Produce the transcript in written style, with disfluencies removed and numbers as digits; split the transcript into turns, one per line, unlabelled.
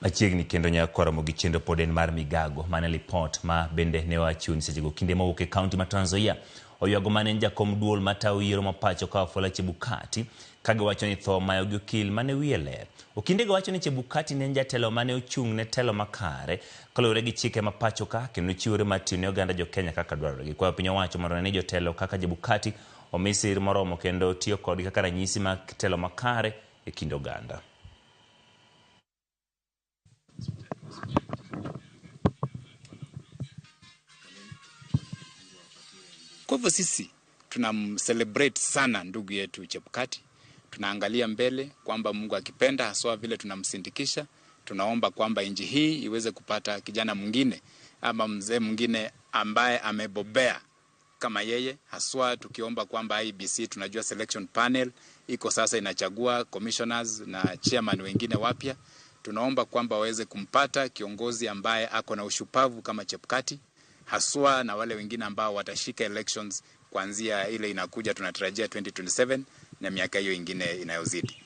Machiegni kendo nyaka romo gi chenro pod en mar migago mane lipot ma bende ne wachiwo ni sechego kinde mowuok e kaunti ma Trans Nzoia oywago mane en jakom duol matayo yiero ma pacho ka Wafula Chebukati ka giwacho ni tho mayo gi okil mane wiye ler. Okindego wacho ni Chebukati ne en jatelo mane ochung' ne telo makare kaluwore gi chike ma pacho ka kendo chiwore mar tiyo ne oganda jo Kenya kaka dwarore. Gikwayo piny owacho mondo one ni jotelo kaka Chebukati omi sir moromo kendo tiyo kodgi kaka ranyisi mag telo makare e kind oganda.
Kwa hivyo sisi tunamcelebrate sana ndugu yetu Chebukati. Tunaangalia mbele kwamba Mungu akipenda, haswa vile tunamsindikisha, tunaomba kwamba nchi hii iweze kupata kijana mwingine ama mzee mwingine ambaye amebobea kama yeye, haswa tukiomba kwamba IEBC, tunajua selection panel iko sasa inachagua commissioners na chairman wengine wapya. Tunaomba kwamba waweze kumpata kiongozi ambaye ako na ushupavu kama Chebukati, haswa na wale wengine ambao watashika elections kuanzia ile inakuja tunatarajia 2027 na miaka hiyo ingine inayozidi.